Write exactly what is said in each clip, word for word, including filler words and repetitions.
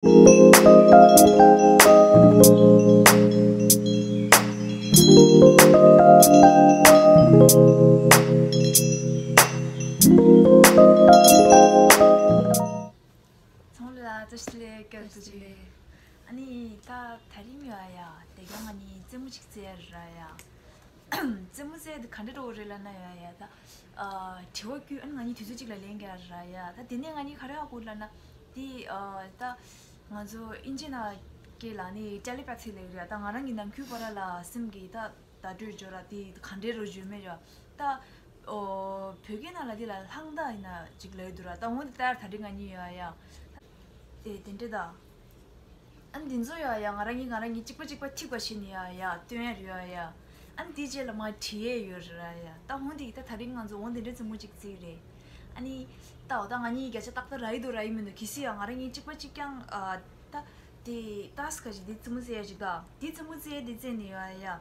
ཚང་མ་ལ་བཀྲ་ཤིས་བདེ་ལེགས། བཀྲ་ཤིས་བདེ་ལེགས། ཨ་ནི་ད་དེ་རིང་ཡོད་ཡ། དེ་ག་ང་གཉིས་རྩེད་མོ་ཅིག་རྩེ་ཡ་ར་ཡ། རྩེད་མོ་རྩེ་ཡ་དེ་ག་འདྲ་འགྲོ་གི་རེད་ལབ་ན་ཡོད་ཡ། ད་ཨ་དྲི་བ་བཀོད། ཨ་ནི་ང་གཉིས་དུས་ཚོད་གཅིག་ལ་ལེན་ག་ར་ཡ། ད་དེ་ནས་ང་གཉིས་ག་རེ་ཧ་གོ་ལབ་ན། དེ་ཨ་ད་ང་ཚོ་ཨིན་ཇི་ནང་སྐད་ལ་ནི་ཊེ་ལི་པེ་ཐི་ལབ་ཀྱི་རེད། ད་ང་རང་གི་ནང་ཁུལ་བར་ལ་སེམས་ཀྱི་ད་བརྡ་སྤྲོད་འབྱོར་ར། དེ་ག་འདྲའི་རོ་བརྗོད་མེད་ཡ། ད་ཨོ་བོད་སྐད་ནང་ལ་དེ་ལ་ལྷང་ལྡང་ཡིན་ན་ཅིག་ལབ་ཀྱི་འདུག་ར། ད་འོ་དེ་ལྟར་དེ་རིང་ང་གཉིས་ཡོད་ཡ། དེ་དེ་འདྲ་ད། ཨ་ནི་འདི་ཚོ་ཡོད་ཡ། ང་རང་གཉིས་ང་རང་གཉིས་གཅིག་པ་གཅིག་པ་ཐིག་པ་བྱས་ནས་ཡོད་ཡ། སྟོན་ཡ་ཡོད་ཡ། ཨ་ནི་དེའི་རྗེས་ལ་མར་བྲིས་ཡས་ཡོད་ར་ཡ། ད་འོ་དེ་ད་དེ་རིང་ང་ཚོ་འོ་དེ་འདྲ་རྩེད་མོ་ཅིག་རྩེ་གི་རེད། ཨ་ནི་ད་འོ་ད་ང་གཉིས་བརྒྱ་ཆ་ཏག་ཏག་རག་གི་འདུག་རག་གི་མི་འདུག་གལ་སྲིད་ཡ། ང་རང་གཉིས་གཅིག་པ་གཅིག་རྐྱང་ཨ། ད་དེ་ཏཱས་ཁ་ཅིག་དེ་རྩེད་མོ་རྩེ་ཡ་ཅིག་ད། དེ་རྩེད་མོ་རྩེ་ཡ་དེ་རྩེ་ནས་ཡོད་ཡ།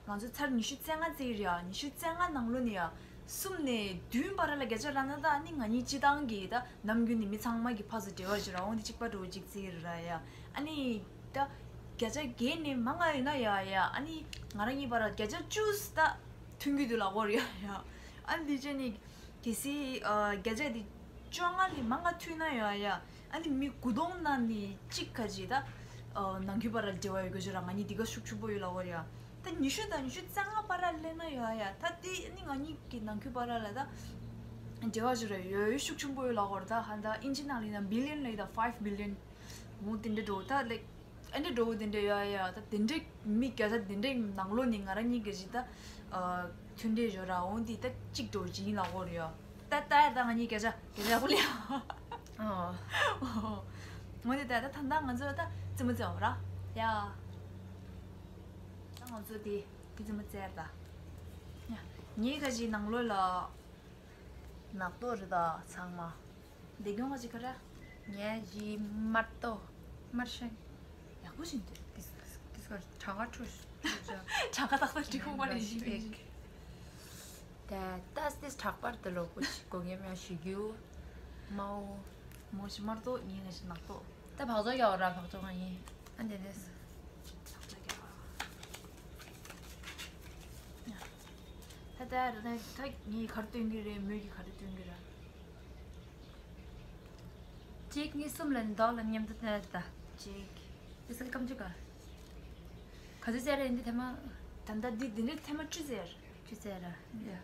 ང་ཚོ་ཚར་ཉི་ཤུ་རྩ་ལྔ་རྩེ་གི་རེད་ཡ། ཉི་ཤུ་རྩ་ལྔ་ནང་ལོགས་ནས་ཡ། གསུམ་ནས་བདུན་བར་ལ་བརྒྱ་ཆ་རག་ན་ད། ཨ་ནི་ང་གཉིས་སྤྱི་བཏང་གི་ད་ནམ་རྒྱུན་ནས་མི་ཚང་མ་གི་ཕར་ཚུར་འབྲེལ་བ་ཅིག་ར། འོ་འདི་གཅིག་པ་འདྲ་བོ་ཅིག་རྩེ་གི་རེད་ར་ཡ། ཨ་ནི་ད་བརྒྱ་ཆ་བརྒྱད་ནས་མང་ང་ཡོད་ན་ཡ་ཡ། ཨ་ནི་ང་རང་གཉིས་བར་ལ་བརྒྱ་ཆ་བཅུ་ད་མཐུན་གྱི་འདུག་ལབ་དགོས་རེད་ཡ་ཡ། ཨ་ནི་དེ་བྱས་ནས་གལ་སྲིད་ཨ་བརྒྱ་ཆ་དེ་བཅོ་ལྔ་ལས་མང་ང་མཐུན་ན་ཡ་ཡ། ཨ་ནི་མི་དགུ་སྟོང་ནང་ནས་གཅིག་ཁ་ཅིག་ད་ཨ་ནང་ཁུལ་བར་ལ་འབྲེལ་བ་ཡོད་དགོས་ཅིག་ར། ང་གཉིས་འདི་ག་ཤུགས་ཆེན་པོ་ཡོད་ལབ་དགོས་རེད་ཡ། ད་ཉི་ཤུ་དང་ཉི་ཤུ་རྩ་ལྔ་བར་ལ་སླེབས་ན་ཡ་ཡ། ད་དེ་ཨ་ནི་ང་གཉིས་ཀྱི་ནང་ཁུལ་བར་ལ་ད་འབྲེལ་བ་ཅིག་ར་ཡོད་ཤུགས་ཆེན་པོ་ཡོད་ལབ་དགོས་རེད། ད་ཧ་ད་ཨིན་ཇི་ནང་ལ་ཡིན་ན་བི་ལི་ཡན་ལབ་ཡ། ད་ཕའིབ་བི་ལི་ཡན། འོ་དེ་འདྲ་འགྲོ་ད་ལེགས། ཨ་འདྲ་འགྲོ་བོ་དེ་འདྲ་ཡོད་ཡ། ད་དེ་འདྲའི་མི་བརྒྱ་ཆ་དེ་འདྲའི་ནང་ལོགས་ནས་ང་རང་གཉིས་ཀྱི་ཅིག་ད་ཨ་མཐུན་འབྲེལ་ཡོད་ར། འོ་འདི་ད་གཅིག་འགྲོ་ཅིག་ཡིན་ལབ་དགོས་རེད་ཡ། ད་ད་ད་ང་གཉིས་བརྒྱ་ཆ་བརྒྱ་ཆ་ཡག་པོ་ལ་ཡ། ཨོ། འོ་དེ་ད་ད་ད་ད་ང་ཚོ་ད་རྩེད་མོ་རྩེ་བ་ར་ཡ། ད་ང་ཚོ་དེ་དེ་རྩེད་མོ་རྩེ་ད་ཡ། ངའི་ཁ་ཅིག་ནང་ལོགས་ལ་ནག་ཏོག་རེད་ད་ཚང་མ། འདི་གྱོང་ག་ཅིག་ག་ར། ངས་ཇི་དམར་ཏོ། དམར་ཤིང་། ཡག་པོ་ཞིག་འདུག་དེ་དེ་དེ་སྐོར་གྲངས་ཀ་ཁྲུ། གྲངས་ཀ་ཏག་ཏག་འགྲིག་པ་རེད་ཞིག་རེད། དེ་ཏཱས་དེ་གྲགས་པར་དུ་ལོ་ཀོ་ཅིག་གོ་ངེམ་ཡང་ཞུ་རྒྱུ། མའོ། མོ་ཞིག་དམར་ཏོ། ངས་ང་ཞིག་ནག་ཏོ། ད་བག་ཚོ་རྒྱག་ར་བག་ཚོ་ང་ཡིན། ཨ་འདི་ནས། བག་ཚོ་རྒྱག་ར། ད་ད་ར་ད་ད་ངས་ག་རེ་སྟོན་གྱི་རེད། མོས་ཀྱིས་ག་རེ་སྟོན་གྱི་རེད། གཅིག་གཉིས་གསུམ་ལ་འདོགས་ལ་མཉམ་དུ་བསྟན་ད། གཅིག་དེ་སལ་ཀམ་གཅིག་ག་ག་ཚོད་ཟེར་རེད་འདི་དེ་མ། ད་ལྟ་འདི་འདི་འདྲའི་ཐེངས་མ་བཅུ་ཟེར། བཅུ་ཟེར་ར། ཡ།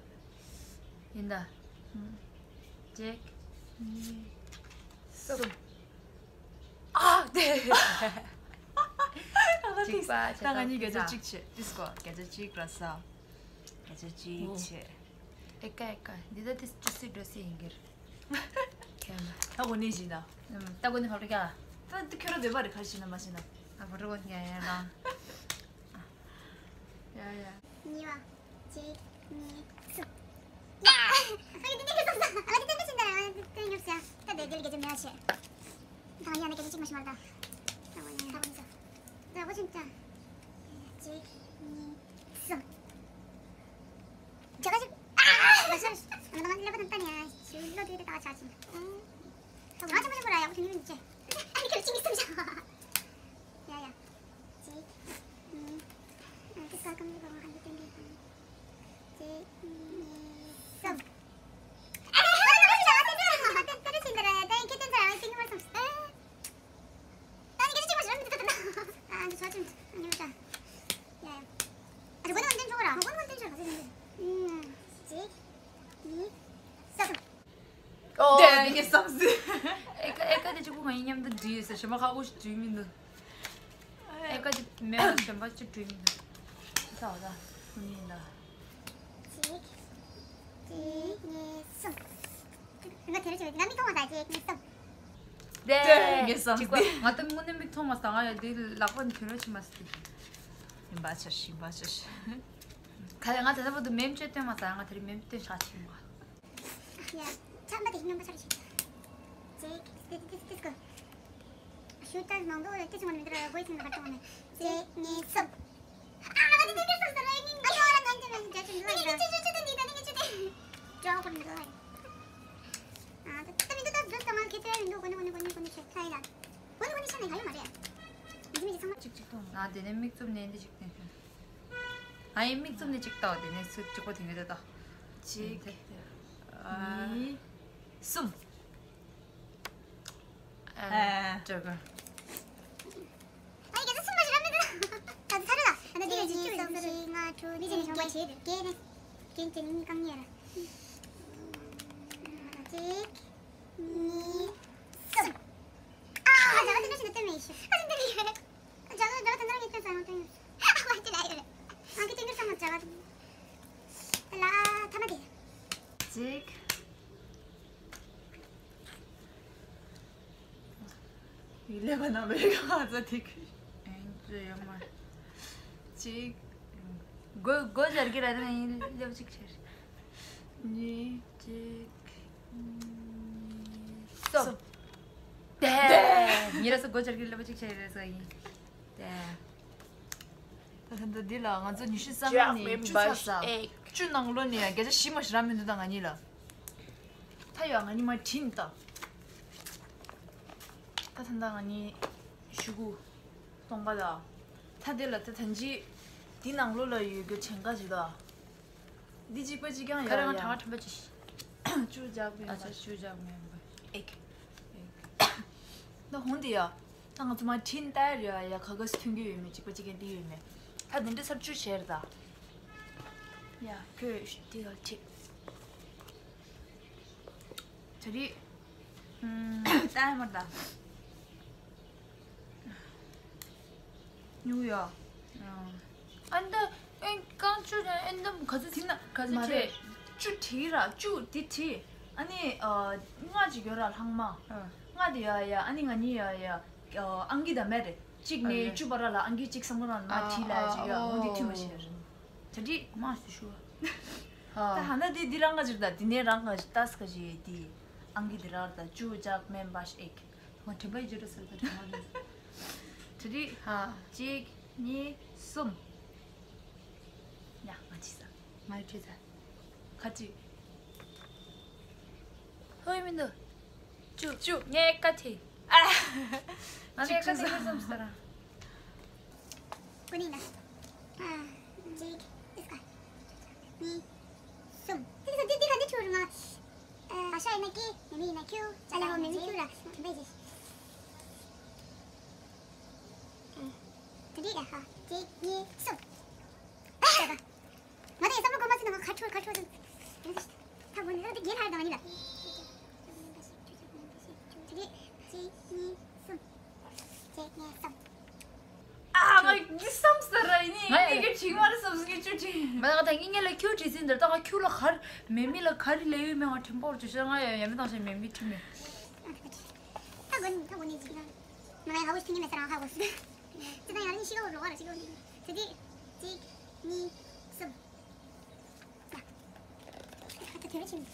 ཡིན་ད། ཧུམ། གཅིག་གཉིས། གསུམ། ཨ་དེ། གཅིག་པ་ད་ང་གཉིས་བརྒྱ་ཆ་གཅིག་བྱེད། ཏིས་ཀོ་བརྒྱ་ཆ་གཅིག་ར་ས། བརྒྱ་ཆ་གཅིག་བྱེད། ཨེ་ཀ་ཨེ་ཀ་འདི་ད་ཏིས་ཅི་སི་འགྲོ་སི་ཡིན་གྱི་རེད། ཁྱེད་མ། ད་གོ་ནས་བྱིན་ད། ད་གོ་ནས་ཕབ་རེ་ཀ་ད་འདི་ཁྱོད་ར་འདོད་པ་རེད། ག་རེ་བྱིན་ན་མ་བྱིན་ན། ཨ་ཕོ་ཊོ་གོ་ཡ་ཡ་རང་། ཡ་ཡ། གཉིས་པ། གཅིག་གཉིས། གསུམ། ཡ། ཨ་ལེ་དེ་འདྲ་གི་སོང་ས། ཨ་ལེ་དེ་འདྲ་ཕྱིན་ད་ར། ཨ་ལེ་དེ་འདྲ་ཉོབ་ས། ད་དེ་དེ་ལ་སྐད་ཆ་མེད་ཨ་ཆེ། ད་ང་ཡང་ན་སྐད་ཆ་གཅིག་མ་ཤེས་མ་རེད་ད། ད་གོ་ནས་ད་གོ་ནས་ས། ད་གོ་ཕྱིན་ད། གཅིག་གཉིས། གསུམ། ཇ་ག་ཅིག་ཨ། མ་ཤར། ང་ད་ང་ལེ་པ་དང་ལྟ་ནས་ཞུ་ལོ་དེ་དེ་ད་ཆ་ཅིག་ཨ། ད་ང་ཆ་མ་ཆ་མ་ར་ཡག་པོ་ཞིག་ཡོད་ནི་ཅེ། ཨ་ནི་ཁྱོད་ཅིག་གསུམ་ཆ། ཡ་ཡ། གཅིག་གཉིས། ཨ་ཏི་ས་ཀམ་ནི་གོང་ཁ་ཡི་ཏེང་གི་ཁང་། གཅིག་གཉིས། གསུམ། ཨ་ཏི་ས་ཀམ་ནི་གོང་ཁ་ཡི་ཏེང་གི་ཁང་། ད་ནི་སྐད་ཆ་གཅིག་མ་ཞིག་ར་མི་འདུག་ད། ཨ་འདི་ཚོ་ཅུང་ཨ་ནི་མ་ཅང་། ཡ་ཡ། ཨ་འདི་གོ་ནི་འོན་ཏན་ཆོག་ར། གོ་ནི་འོན་ཏན་ཆོག་ར། ཨ་འདི་འདི། ཨུམ། གཅིག་གཉིས། གསུམ། ཨོ། དེ་ངས་བསམ་སྲིད། ཨེ་ཀ་ཨེ་ཀ་དེ་གཅིག་པུ་ང་ཡིན་མཉམ་དུ་འདྲིས་ཡོད་ཟེར། གཞན་པ་ཁག་པོ་ཞིག་འདྲིས་མི་འདུག་ཨེ་ཀ་དེ་མེད་པ་གཞན་པ་གཅིག་འདྲིས་མི་འདུག་ད་འོ་ད་ཁོ་གཉིས་ཡིན་ད། གཅིག་གཅིག་གཉིས་གསུམ། ང་དེ་རུ་བྱས་ང་མིག་མཐོང་བ་ད་གཅིག་གཉིས་གསུམ། དེ་ངས་བསམ་སྲིད། གཅིག་པ་ང་ད་དངོས་གནས་མིག་མཐོང་མ་སོང་། ང་ཡ་དེ་ལག་པ་ནས་ཐོན་རོགས་བྱེད་མ་སྲིད། ཡིན་པ་ཆ་ཤི་ཡིན་པ་ཆ་ཤི། ག་ལེ་ང་ད་ལྟ་བར་དུ་མེམ་ཅོ་སྟོན་མ་སོང་། ང་དེ་རིང་མེམ་སྟོན་ཤག་ཆེན་པོ། ཡ། ཆམ་པ་དེ་སྙོམས་པ་ཆ་རེ་བྱེད། གཅིག་དེ་དེ་དེ་དེ་སྐོར། ཞུ་ད་མང་པོ་ཡོད་དེ་ཚོ་ང་མི་འདུག་ར་དགོས་ཚིག་ནང་ཁ་ཏོང་ནས། གཅིག་གཉིས་གསུམ། ཨ་ང་དེ་དེ་དེ་སོང་ཟེར་ར་ཡིན། ཨ་ཡོ་ར་ང་ཅི་མ་ཞིག་རྒྱ་ཆེན་འདུག་ཨ་ཡིན་ར། ཅི་ཅི་ཅི་དེ་འདི་ད་ནི་ང་ཅི་དེ། ཅོག་པོ་འདུག་ཨ་ཡིན། ཨ་ད་ད་མི་འདུག་ད་འདུག་ད་ང་ཁྱེད་ཚོ་ཡ་མི་འདུག་གོ་ནི་གོ་ནི་གོ་ནི་གོ་ནི་ཆེ་ཁ་ཡིན་ལ། ཁོ་ནི་ཁོ་ནི་ཤ་ནས་ཡ་ཡོད་མ་རེད། མི་ཚེ་མི་ཚེ་ཚང་མ་གཅིག་གཅིག་ཐོངས། ང་དེ་ནས་མིག་བཙུམ་ནས་འདི་གཅིག་བསྟན་ཤོག་ང་ཡི་མིག་བཙུམ་ནས་གཅིག་ལྟ་བ་དེ་ནས་སུ་གཅིག་པོ་དེ་ངེས་རེད་ད། གཅིག་གཉིས། གསུམ། ཨ། ཨ། ཅོ་ག་ཨ་ཡི་གེ་ཚོ་ཚུར་མ་ཞིག་ར་མི་འདུག་ད་ཚ་རེད་ལ། ཨ་ན་འདི་ག་ཅིག་ཅུ་ཡོད་ཟེར། ང་ཁྲོ་ནི་ཅན་ཞོགས་པ་བྱེད་དེ་རྒན་རེད། རྒན་ཅན་ནི་གང་ཉེ་ར། གཅིག་གཉིས། གསུམ། ཨ་ཇ་ག་དེ་འདྲ་ཞིག་ན་སྟོན་མེད་ཤི། ཨ་ཅི་འདི་རེད། ཇ་ག་ཇ་ག་དེ་འདྲ་ངས་སྟོན་ས་ཡང་སྟོན་ཡོད། ཨ་ཁོ་ཅི་ལ་ཡོད་རེད། ང་གི་སྟོན་གྱི་ས་མ་ཇ་ག་དེ། ལ་ཐ་མ་དེ། གཅིག་ཡིག་ལས་པ་ནང་ལོ་ཡི་ག་ང་ཚོ་དེ་ཁུལ། ཨེ་ཙི་ཡོད་མ། གཅིག་སྒོ་སྒོ་སྦྱར་གྱི་ར་དེ་ཡིན་ལེབ་གཅིག་ཆེར། གཉིས། གཅིག་གཉིས། གསུམ། དེ་ཉི་ར་སུ་སྒོ་སྦྱར་གྱི་ལེབ་གཅིག་ཆེར་རེད་ས་ཡིན། དེ། ད་ད་ལྟ་འདི་ལ་ང་ཚོ་ཉི་ཤུ་རྩ་ལྔ་ནས་བཅུ་ཚར་ས། བཅུ་ནང་ལོ་ནས་ཡང་བརྒྱ་ཆ་བཞི་མ་ཞིག་རག་མི་འདུག་ད་ང་གཉིས་ལ། ད་ཡོད་ང་གཉིས་མ་བྲིས་ནི་ད། ད་ད་ད་ང་གཉིས་ཤུ་གུ་སྟོང་པ་ད། ད་དེ་ལ་ད་ད་ཅི་འདི་ནང་ལོ་ལ་ཡོད་རྒྱུ་ཆེན་ཁ་ཅིག་ད། འདི་གཅིག་པ་གཅིག་རྐྱང་ཡ་ཁ་རེ་ང་ཡ། གྲངས་ཁྲམ་པ་ཅི། བཅུ་བརྒྱབ་ཨ་ཡིན་ཅེ་པ། བཅུ་བརྒྱབ་མེད་པ། ཨེག་ད་ཧོང་དེ་ཡ། ད་ང་ཚོ་མ་ཁྲིན་ཏའི་རེད་ཡ། ཁ་ག་སི་མཐུན་གྱི་ཡོད་མེད་གཅིག་པ་གཅིག་རྐྱང་དེ་ཡོད་མེད། ད་དེ་འདྲ་ས་བཅུ་བྱས་རེད་ད། ཡ་ཁོས་དེ་ག་ཁྲིད། ད་རེད། ཨམ། ཏའི་མར་ད། ཉུ་ཡོག་ཨ་ནི་ད་ཨེ་རྐང་བཅུ་དང་ཨེ་འདམ་ག་ཚོད་དེ་ན་ག་ཚོད་མ་རེད། བྱས། བཅུ་བྲིས་ར་བཅུ་དེ་བྲིས། ཨ་ནི་ཨ། ལྔ་ཅིག་ཡོད་ར་ལྷག་མ། ཨ། ལྔ་དེ་ཡ་ཡ། ཨ་ནི་ང་གཉིས་ཡ་ཡ། ཨ། ཨང་ཀི་ད་མེད་རེད། གཅིག་ནས་ཨ་ལེ། བཅུ་བར་ལ་ཨང་ཀི་གཅིག་བསམ་བློ་ནང་མ་བྲིས་ལ་ཅིག་ཡ། ཨ་འོ་འདི་ཨོ་མཐུན་མ་ཤེས་ར། ད་བྲིས། མ་སུ་ཞུ་བ། ད་ཧ་ན་དེ་འདི་རང་ག་ཅིག་ད་དེ་ནས་རང་ག་ཅིག་ཏཱས་ག་ཅིག་དེ་ཨང་ཀི་དེ་ར་ད་བཅུ་བརྒྱབ་མེད་པ་ཞིག་ཨེག་ང་དྲན་པ་ཡི་བརྗོད་འགྲོ་ཟེར་བ་དྲན་པ་འདུག་དེ་རིང་ཧ། གཅིག་གཉིས། གསུམ། ཡ་ང་ཅི་ས། ང་ཡི་བྲིས་ས། ཁ་ཅིག་ཧོས་མི་འདུག་བཅུ། བཅུ། ངས་ཀ་ཐི། ཨ། ང་ངས་ཀ་ཐི་ཁྱེར་སོང་ཟེར་ར། ཀུ་ནི་ན། ཨ། གཅིག་ཨིས་ཀ་གཉིས། གསུམ། དེ་དེ་དེ་ག་འདི་ཆུ་རུ་ང་། ཨ། ཤ་ཡིན་ན་ཀི། མི་མི་ཡིན་ན་ཁྱུ། ཅ་ལག་ཧོ་མི་མི་ཁྱུ་ར། དེ་འདྲ་ཡིན། དེ་འདྲ་ཡིན་ཧ། གཅིག་གཉིས། གསུམ། ང་དང་ཡི་བསམ་བློ་གོ་མ་ཚུད་ན་ང་ཁ་ཁྲོ་ཁ་ཁྲོ་ཚུད། ད་འོ་ནི་རང་དེ་རྒྱན་ཧར་དང་ང་གཉིས་ལ། གཅིག་གཉིས། གསུམ། གཅིག་གཉིས། གསུམ། ཨ་མ་གི་བསམ་ས་ར་ཡིན་ནི་ང་ངས་ཀྱི་བྱིང་བར་བསམ་སི་ངས་བཅུ་དྲིས། མ་ད་ད་ངས་ལ་ཁྱུ་དྲིས་ཟིན་འདིར་ད་ང་ཁྱུ་ལ་གར་མེ་མི་ལ་གར་ལས་ཡོད་མེད་ང་དྲན་པོར་བཅུ་ཤ་ང་ཡ་ཡ་མི་དང་ཤ་མེ་མི་ཁྲི་མེ། ད་གོ་ནི་ད་གོ་ནི་ཅིག་ན་ང་ཡ་ཧ་གོ་ཤི་ཐུ་ནི་མེ་ས་རང་ཧ་གོ་སི། ཅི་ད་ཡ་རིང་ཤི་ག་བོ་རོ་ག་ར་ཤི་ག་བོ་ནི་ཚེ་དི་གཅིག་གཉིས། གསུམ། གཅིག་གཉིས་གསུམ།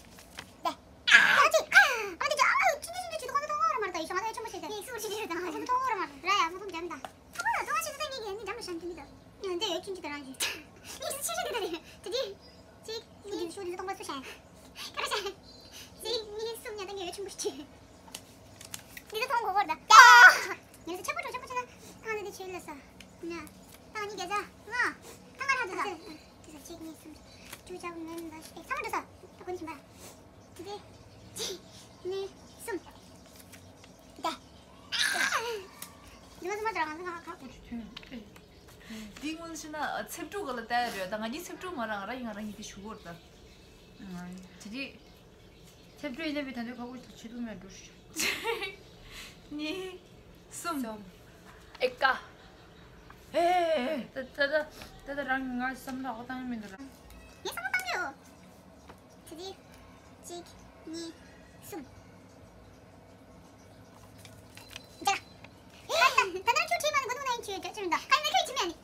བཅུ་བརྒྱབ་མིན་པ་ཞིག་ཚང་མ་འགྲོ་ས། ད་གོ་ནི་ཞིམ་པ། གཅིག་གཉིས། གསུམ། ད། རི་མ་སུ་མ་ཙར་ང་ཚོ་ང་ཁ་ཁོ་ཆུ་ཆུ། འདི་སྔོན་ཕྱིན་ན་ཚེབ་དྲུག་ག་ལ་བལྟ་ཡ་རེད། ད་ང་གཉིས་ཚེབ་དྲུག་མ་རང་ར་ཡིན་ང་རང་གཉིས་དེ་ཞུ་གོ་ར་ད། དེ་རིགས། ཚེབ་དྲུག་ཡིན་ན་བི་ད་འདོད་ཁ་ཁོ་ཆུ་དུ་མེད་འགྲོ་ཞུ། གཉིས། གསུམ། ཨེ་ཀ་ཨེ། ད་ད་ད་ད་ད་རང་ང་བསམ་བློ་ཨོ་བཏང་མི་འདུག་ར། ངས་བསམ་བློ་བཏང་གི་ཡོད། ཚེ་འདི། གཅིག་གཉིས། གསུམ། ཇ། ད་ད་ད་ཁྱོད་ཁྲིད་མ་ནི་གོ་ནོ་ན་ཁྱོད་ཇ་ཅི་མི་འདུག་ཁ་ནི་ཁྱོད་ཁྲིད་མ་ནི།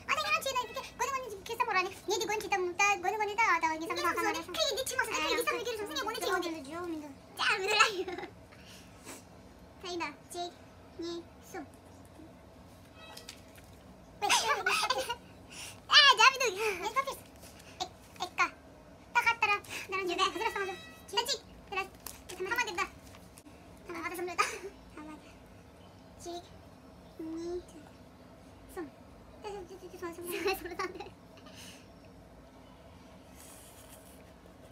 ཨ་ད་ཁྱོད་ཁྲིད་ན་གོ་ནོ་ནི་ཁྱོད་བསམ་བློ་ར་ནི་ངས་འདི་གོ་ཁྲིད་དམ་ད་གོ་ནོ་གོ་ནི་ད་ད་ངས་བསམ་བློ་བཏང་ན་ར། ཁྱོད་ཀྱིས་འདི་ཁྲིད་མ་སོང་ད་ངས་བསམ་བློ་ཁྱོད་རུ་སོང་ངས་གོ་ནི་ཁྲིད་ཡོང་གི་འདུག་ཇོ་མི་འདུག་ཇ་མི་འདུག་ར་ཡོད། ད་ཡིན་ད་གཅིག་གཉིས། གསུམ། ཨ་ཇ་མི་འདུག་ཨེ་ཀ་ཕིས། ཨེ་ཀ་ད་ཁ་ད་ར་ད་ར་འཇུ་བས་ཁ་ད་ར་སང་ད་གཅིག་ད་ར་ད་མ་ད་ད་ད་མ་ད་སམ་ལ་ད་ད་མ་ད་གཅིག་གཉིས། གསུམ། ད་ད་ད་ད་ད་ད་ད་ད།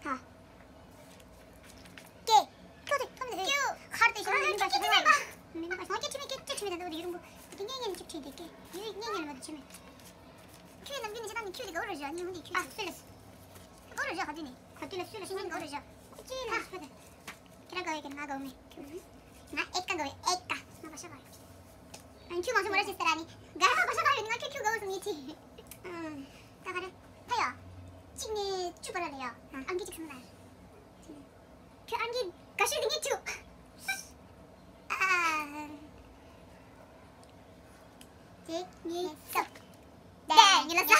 ཧ། ཀེ། ཁྱོད་དེ་ཁྱོད་དེ། ཁར་དེ་ཤོར་ནས་ཀེ་ཀེ་ཀེ་ཀེ། མི་མི་པ་སོང་ཀེ་ཁྱི་མེད་ཀེ་ཀེ་ཁྱི་མེད། ད་འདི་རུང་གོ། དེ་ངེས་ངེས་ནས་ཅིག་ཁྲིད་དེ་ཀེ། ཡི་ངེས་ངེས་ནས་མ་དེ་ཁྱི་མེད། ཁྱོད་ནམ་རྒྱུན་ནས་ཅི་ད་ནི་ཁྱོད་དེ་ག་བར་ར་བཞག་ནི་ཧུན་དེ་ཁྱོད། ཨ་སུ་ལ་སུ། ག་བར་ར་བཞག་ག་དུས་ནས། ག་དུས་ལ་སུ་ལ་སུ་ནི་ག་བར་ར་བཞག་ཅི་ལ་སུ་དེ། ཁྱེད་རང་དགའ་བའི་ཀེ། ང་དགའ་བ་མེད། ང་ཨེ་ཀ་དགའ་བའི་ཨེ་ཀ། ང་བ་ཤ་དགའ་བའི། ཨ་ཁྱོད་མང་ཆུང་མོ་ར་ཞིག་ཟེར་ར་ནི། དགའ་བ་བ་ཤ་དགའ་བའི་ནི། ང་ཁྱོད་ཁྱོད་དགའ་བོ་སོང་ངེས་ཅི། ཨ་ད་ག་རེ། ད་ཡ། གཅིག་ནས་བཅུ་བར་ལ་ཡ། ཨང་ཀི་གཅིག་སོང་ན། ཁྱོད་ཨང་ཀི་ག་ཤོད་དེ་ངས་བཅུ། ཨ། གཅིག་གཉིས་གསུམ། ད་ཉི་ལ་ས།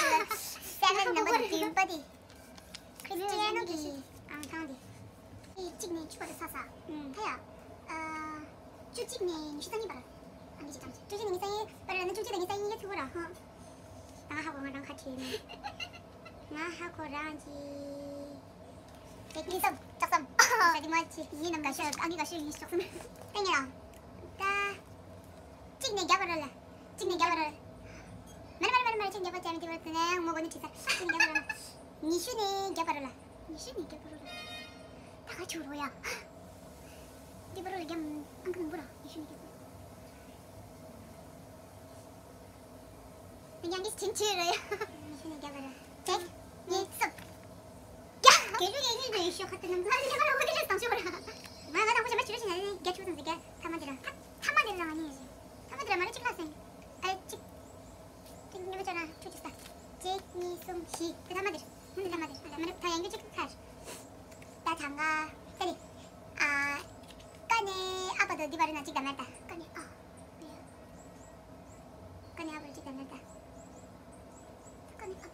སེ་བེན་ནམ་བར་བདུན་པ་དེ། ཁྲི་སི་ཊི་ཡ་ནོ་གི་ཨང་གྲངས་དེ། གཅིག་ནས་བཅུ་བར་ས་ས། ཨུམ། ད་ཡ། ཨ། བཅུ་གཅིག་ནས་ཉི་ཤུ་རྩ་གཉིས་བར། ཨང་ཀི་གཅིག་གྲངས་ཅིག་བཅུ་གཅིག་ནས་ཉི་ཤུ་རྩ་གཉིས་བར་ལ་ནི། བཅུ་གཅིག་དང་ཉི་ཤུ་རྩ་གཉིས་ཡ་ཚུགས་པ་ར་ཧང་། ད་ང་ཧ་གོ། ང་རང་ཁ་བྲིས་ནས། ང་ཧ་གོ་རང་གི། གཅིག་གཉིས་གསུམ། ལྕགས་ཟམ། ད་དེ་མ་ཅི་ངའི་ནམ་ག་ཤོད། ཨང་ཀི་ག་ཤོད་ཡིན། ལྕགས་ཟམ། ལྟ་ཉེ་ལ། ད། གཅིག་ནས་བརྒྱ་བར་ལ། གཅིག་ནས་བརྒྱ་བར་ལ། མ་རེད་མ་རེད་མ་རེད་མ་རེད། གཅིག་ནས་བརྒྱ་བར་བྱས་མི་དེ་བར་དེ་ནས་ངོ་གོ་ནི་བྲིས་ས། གཅིག་ནས་བརྒྱ་བར་ལ། ཉི་ཤུ་ནས་བརྒྱ་བར་ལ། ཉི་ཤུ་ནས་བརྒྱ་བར་ལ། ད་ག་ཆུ་རོ་ཡ། འདི་བར་ལ་རྒྱ་ཨང་ཀི་མང་པོ་ར། ཉི་ཤུ་ནས་བརྒྱ་བར་ལ། ཉང་གིས་ཆིན་ཆི་རེད། ཉི་ཤུ་ནས་བརྒྱ་བར། གཅིག་གཉིས་གསུམ། རྒྱ། རྒྱ་ཞུ་རྒྱ་ཞུ་རྒྱ་ཞུ་ཁ་ཏི་ནམ་ལ་ལ་ལ་ལ་ལ་སང་ཞུ་བར། ང་ང་དང་པོ་ཞེ་མ་ཅི་རེད་ཞེ་ན་རྒྱ་ཆུ་དང་རྒྱ་ཐ་མ་དེ་ར། ཐ་མ་དེ་ར་ང་ནི་ཐ་མ་དེ་ར་མ་རེད། གཅིག་ལ་སེང་། ཨ་གཅིག་གཅིག་གཉིས་པ་ཅོ་ན་ཆུ་ཆུ་ས། གཅིག་གཉིས་གསུམ་བཞི། དེ་ཐ་མ་དེ་ར། ཧུན་དེ་ཐ་མ་དེ་ར། མ་རེད། ད་ཡང་རྒྱ་གཅིག་ཐ་ར། ད་ད་ང་ད་རེད། ཨ་ཀ་ནས་ཨ་བར་དུ་འདི་བར་ན་གཅིག་དང་མེད་ད། ཀ་ནས་ཨ། ཀ་ནས་ཨ་བར་གཅིག་དང་མེད་ད། ཀ་ནས་ཨ་བར་ཁ་ཐོག་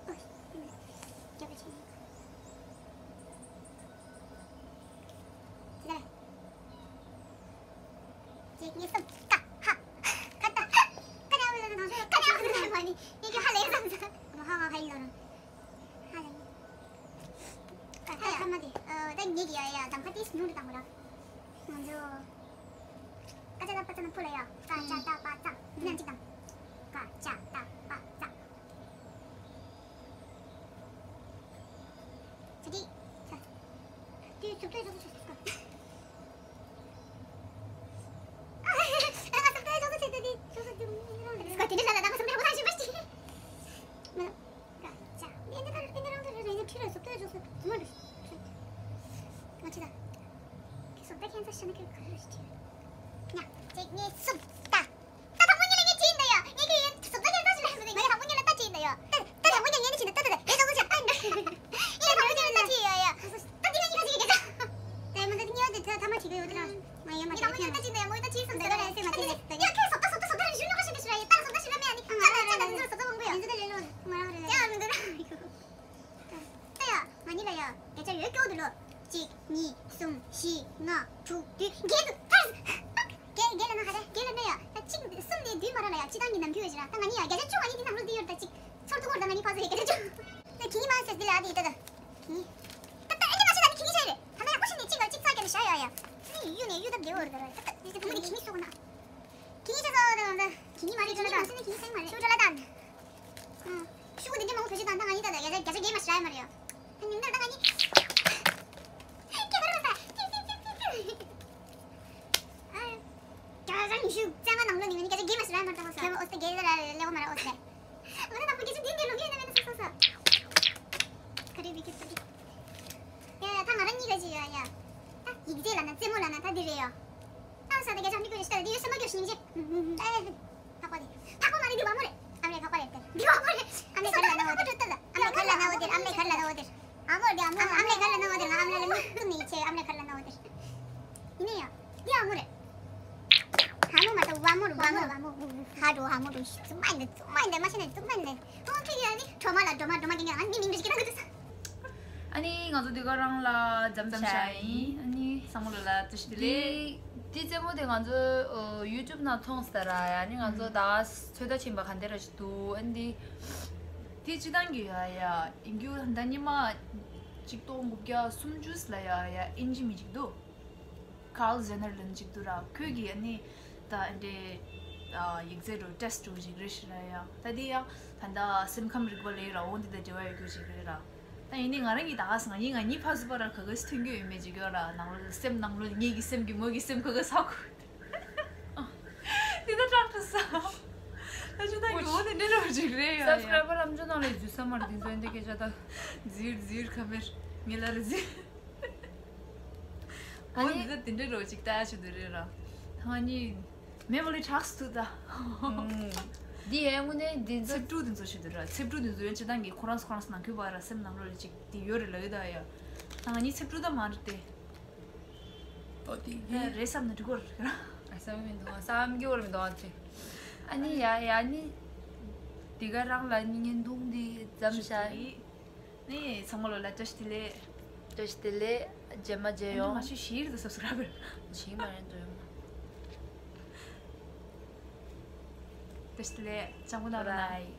ཨོ། རྒྱབ་པ་ཆེ། ལེ། གཅིག་གཉིས་གསུམ། ཀ་ཧ། ཀ་ཏ། ཀ་ནས་ཨ་བར་ནང་ཤོག་ཀ་ནས་ཨ་བར་མ་ནི་ཡི་གེ་ཧ་ལས་བསམ་ས། ཧ་ཧ་ཧ་ཡིན་ལོ་རང་། ཧ་ལས། ད་ཡ། ད་མ་དེ། ཨ། ད་ངེད་ཀྱི་ཡ་ཡ་གདམ་ཁ་ཏིས་ཉུང་དུ་བཏང་བ་ར། ང་ཚོ། ཀ་ཅ་ད་པ་ཙ་ན་ཕུ་ལ་ཡ། ཀ་ཅ་ད་པ་ཙ། དེ་ནས་གཅིག་དང་། ཀ་ཅ་ད་པ་ཙ། ཆ་ཏི། ཆ། དུས་ཚོད་དུས་ཚོད་ཚོད་ཚོད། ཨ་ང་སུ་ཏོ་ཡ་ཚོད་ཚོད་ཚོད་ཚོད་ཚོད་ཚོད། སྐོར་དེ་འདྲ་ལ་ལ་ད་ང་སུ་ཏོ་ཡ་ཁོ་ཐག་ཞུ་མ་ཤེས། མ། ཀ་ཅ། ཨེ་འདི་ད་ཨེ་འདི་རང་ད་རེ་རེ་ཁྲི་རེ་སོ་ཏོ་ཡ་ཚོད་ཚོད་ཚོད་མ་རེ། ང་ཅི་ད། ཁྱེད་སོ་ཏོ་ཁྱེད་ཚོ་ཤ་ན་ཁྱེད་ག་རེ་ཞིག་ཁྲི། ཉ། གཅིག་གཉིས་གསུམ། ད། ད་དང་པོ་ཉིད་ལ་ངས་བྲིས་ཡིན་ད་ཡ། ངས་ཁྱེད་ཡིན་སོ་ཏོ་ཁྱེད་ཚོ་ཞིག་ལ་ངས་དང་པོ་ཉིད་ལ་ད་བྲིས་ཡིན་ད་ཡ། ད་ད་དང་པོ་ཉིད་ངས་ནི་བྲིས་ཡིན་ད། ད་ད་ད་ཡ་དང་པོ་ཉིད་ལ་ད་བྲིས་ཡ་ཡ། ད་དང་པོ་ཉིད་ལ་ད་བྲིས་ཡ་ཡ། ད་འདི་ན་ཉི་མ་ཅིག་གི་སྐད་ཆ། ད་མ་ད་ཉི་མ་དེ་ད་ཐ་མ་བྲིས་གི་ཡོད་ད་ར། ང་ཡོད་མ་ཉི་མ་ཉི་མ་ད་བྲིས་ཡིན་ད་བྲིས་ཡིན་ད་ཡ། མོ་ད་བྲིས་སོང་ད་ད་ད་ད་ད་ད་ད་ད། ཡ་ཁྱེད་སོ་ཏོ་སོ་ཏོ་སོ་ཏོ་ར་ཞུ་ནོ་ཁ་ཤོད་ཁ་ཤོད་ར་ཡ། ད་སོ་ཏོ་ཞུ་ར་མེད་ཨ་ནི། ད་ད་ད་ད་ད་སོ་ཏོ་མང་པོ་ཡ། ཡིན་ད་ད་ལེ་ལོ་ང་རང་རེད་ཡ། ད་ཡ་ང་ནི་ལ་ཡ་སྐད་ཆ་ཡོད་སྐྱོ་འདུག་ལོ། གཅིག་གཉིས། གསུམ། བཞི། ལྔ། དྲུག་བདུན། བརྒྱད་དུ་ཐར། བརྒྱད་བརྒྱད་ལ་ན་ག་རེ་བརྒྱད་ལ་ན་ཡ། ད་གཅིག་གསུམ་ནས་བདུན་བར་ལ་ཡ་སྤྱི་བཏང་གི་ནམ་རྒྱུན་ཡོད་ཅི་ར། ད་ང་ནི་ཡ་བརྒྱ་ཆ་བཅུ་ང་ནི་འདི་ནང་ལོགས་འདི་ཡོད། ད་གཅིག་ཚོར་ཐུག་གོ་ར། ད་ང་ནི་ཕ་ཚོ་ཡ་བརྒྱ་ཆ་བཅུ། ད་གིན་མ་ཟེར་འདི་ལ་འདི་ད་ད་གིན། ད་ད་ཨེ་འདི་མ་ཟེར་ད་འདི་གིན་ཤ་རེད། ད་ན་ཡ་ཀུ་ཤི་ནི་གཅིག་ལ་གཅིག་ཚ་གྱ་ནི་ཤ་ཡ་ཡ། ནི་ཡུ་ནི་ཡུ་ད་བདེ་བོ་རེད་ད་ར། ད་ད་འདི་ད་ད་ད་གིན་ཤ་གོ་ན། གིན་ཤ་ཚོ་ད་ད་གིན་མ་རེད་ད་ད། གིན་ཤ་ཡིན་མ་རེད། ཤུ་ཅོ་ལ་ད། ཤུ་གུ་འདི་འདྲ་མང་པོ་བེད་སྤྱོད་བཏང་ན་ང་གཉིས་ད་ལྟ་བརྒྱ་ཆ་བརྒྱ་ཆ་བརྒྱད་མ་ཞིག་རག་ཡོད་མ་རེད་ཡ། ད་ཉིན་དེར་ད་ང་གཉིས་ཁྱེད་ཀྱི་རོགས་ད་ཏིག་ཏིག་ཏིག་ཏིག་ཏིག་ཨ། བརྒྱ་ཆ་ཉི་ཤུ་རྩ་ལྔ་ནང་ལོགས་ནས་ང་གཉིས་བརྒྱ་ཆ་བརྒྱད་མ་ཞིག་རག་ཡོད་མ་རེད་ད་ཧོ་ས། ཁྱོད་ཨོ་སྟེ་བརྒྱད་ད་ར་ལེགས་པོ་མ་རག་ཨོ་སྟེ། ང་ད་དང་པོ་བརྒྱ་ཆ་བདུན་དེ་ལོག་གི་ཡོད་ན་མེད་ན་ས་ས་ས། ག་རེ་བི་ཁྱེད་ད་ཏིག་ཡ་ཡ་ད་ང་རང་གཉིས་ཀ་ཅིག་ཡ་ཡ། ད་ཡིག་རྗེས་ལ་ན་རྩེད་མོ་ལ་ན་ད་འདི་རེད་ཡ། ཨ་ས་ད་རྒྱ་ཆ་འདི་ཀོ་ཞིག་ད་འདི་ཡོད་ས་མ་ཀོ་ཞིག་ཉིན་རྗེས། ཨེ། འཕགས་པ་དེ། འཕགས་པ་མ་རེད་འདི་བ་མོ་རེད། ཨ་མ་རེད་འཕགས་པ་རེད་དེ། འདི་བ་མོ་རེད། ཨ་མ་ལེ་གར་ལ་ན་འོ་དེར། ཨ་མ་ལེ་གར་ལ་ན་འོ་དེར། ཨ་མ་ལེ་གར་ལ་ན་འོ་དེར། ཨ་མོ་རེད་ཨ་མོ། ཨ་མ་ལེ་གར་ལ་ན་འོ་དེར། ང་ཨ་མ་ལེ་ལ་མི་ཀུན་ནས་ཡིད་ཆེས། ཨ་མ་ལེ་གར་ལ་ན་འོ་དེར། ཡིན་ནའི་ཡ། འདི་བ་མོ་རེད། ཧ་མོ་མ་ད་བ་མོ་རེད་བ་མོ་རེད་བ་མོ། ཧ་འགྲོ་ཧ་མོ་འགྲོ་ཤུ་ཙུ་མ་ཡིན་ད་ཙུ་མ་ཡིན་ད་མ་ཤེས་ན་ཙུ་མ་ཡིན་ད། ཁོང་ཁྱེད་ཀྱི་ཨ་ནི་གྲོ་མ་ལ་གྲོ་མ་གྲོ་མ་གི་ང་ནི་མི་མི་འདྲ་ཞིག་གི་ན་གི་འདུག་ས། ཨ་ནི་ང་ཚོ་འདི་ག་རང་ལ་འཛམ་ཐང་ཤ་ཡིན། ཨ་ནི་སང་མོ་ལ་ལ་བཀྲ་ཤིས་བདེ་ལེགས། འདི་རྩེད་མོ་དེ་ང་ཚོ་ཡུ་ཊུབ་ནང་མཐོང་ས་ར་ཡ། ཨ་ནི་ང་ཚོ་ད་ཚོད་ལྟ་ཕྱིན་པ་ག་འདྲ་ཞིག་འདུག་ཨ་ནི་འདི་སྤྱི་བཏང་གི་ཡ་ཡ་ཡིན་རྒྱུ་ད་ཉི་མ་གཅིག་སྟོང་དགུ་བརྒྱ་སུམ་ཅུ་ལ་ཡ་ཡ་ཨིན་ཇི་མི་གཅིག་འདུག Carl Zener ལབ་ཅིག་འདུག་ར། ཁོས་ཀྱིས་ཨ་ནི་ ད་འདྲེ་ཡིག་ཚད་རུ་ཊེ་སི་ཊི་རུ་ཞིག་རེད་ཤི་ར་ཡ། ད་དེ་ཡང་ད་ད་སེམས་ཁམས་རིག་པ་ལས་ར་འོང་དེ་ད་འབྲེལ་བ་ཡོད་རྒྱུ་ཞིག་རེད་ར། ད་ཡིན་ནི་ང་རང་གིས་ད་ག་ང་གཉིས་ང་གཉིས་ཕ་གཟུ་པ་ར་ག་ག་སི་ཐོན་རྒྱུ་ཡོད་མེད་ཅིག་ཡོད་ར། ནང་ལོ་སེམས་ནང་ལོ་ངེད་ཀྱི་སེམས་ཀྱི་མོ་གི་སེམས་ག་ག་ས་ཁུ། དེ་ད་དྲག་ཏུ་ས། ད་ཅི་ད་ཡོད་དེ་འདྲེ་རུ་ཞིག་རེད་ཡ་ཡ། སབ་སི་ཀ་རའི་བར་ལམ་ཅོ་ནང་ལས་འཛུལ་ས་མ་རེད། དེ་ཚོ་འདི་སྐད་ཆ་ད་འཛིར་འཛིར་ཁ་མེར་ངེད་ལ་རེ་འཛིར། ཨ་ནི་འོ་འདི་ད་དེ་འདྲ་རོ་ཅིག་ལྟ་ཡ་ཆུ་དུ་རེད་ར། ཐང་ནི་མེ་མོ་ལི་ཊག་སི་ཐུ་ད། འདི་ཡའི་དངོས་གནས་འདི་ཚོ་ཚེབ་དྲུག་འདི་ཚོ་ཆུ་དུ་ར། ཚེབ་དྲུག་འདི་ཚོ་ཡོན་ཆི་ཏང་གི་ཁོ་རང་ཁོ་རང་ནང་ཁུལ་བ་ར་སེམས་ནང་ལོ་ལི་ཅིག་འདི་ཡོད་རེད་ལ་ཡོད་ད་ཡ། ཐང་ནི་ཚེབ་དྲུག་ད་མ་རེད་དེ། ཨོ་དེ་ད་རེད་བསམ་ན་འགྲིག་གོ་རེད་ར། ཨ་བསམ་མི་འདུག་བསམ་གྱི་བར་མི་འདུག་ཨ་ཅེ། ཨ་ནི་ཡ་ཡ་ནི་དེ་ག་རང་ལ་ནི་བརྙན་ཐུང་འདི་བརྩམས་ཤག་ནས་ཚང་མ་ལོ་ལ་བཀྲ་ཤིས་བདེ་ལེགས། བཀྲ་ཤིས་བདེ་ལེགས། རྗེས་མ་མཇལ་ཡོང་། ང་ཚོས་ཞིག་ཏུ་སབ་སི་ཀ་རབ་བྱེད་མ་རེད་འགྲོ་ཡོང་། བཀྲ་ཤིས་བདེ་ལེགས། ལྕགས་པོ་ན་རོ་ལ།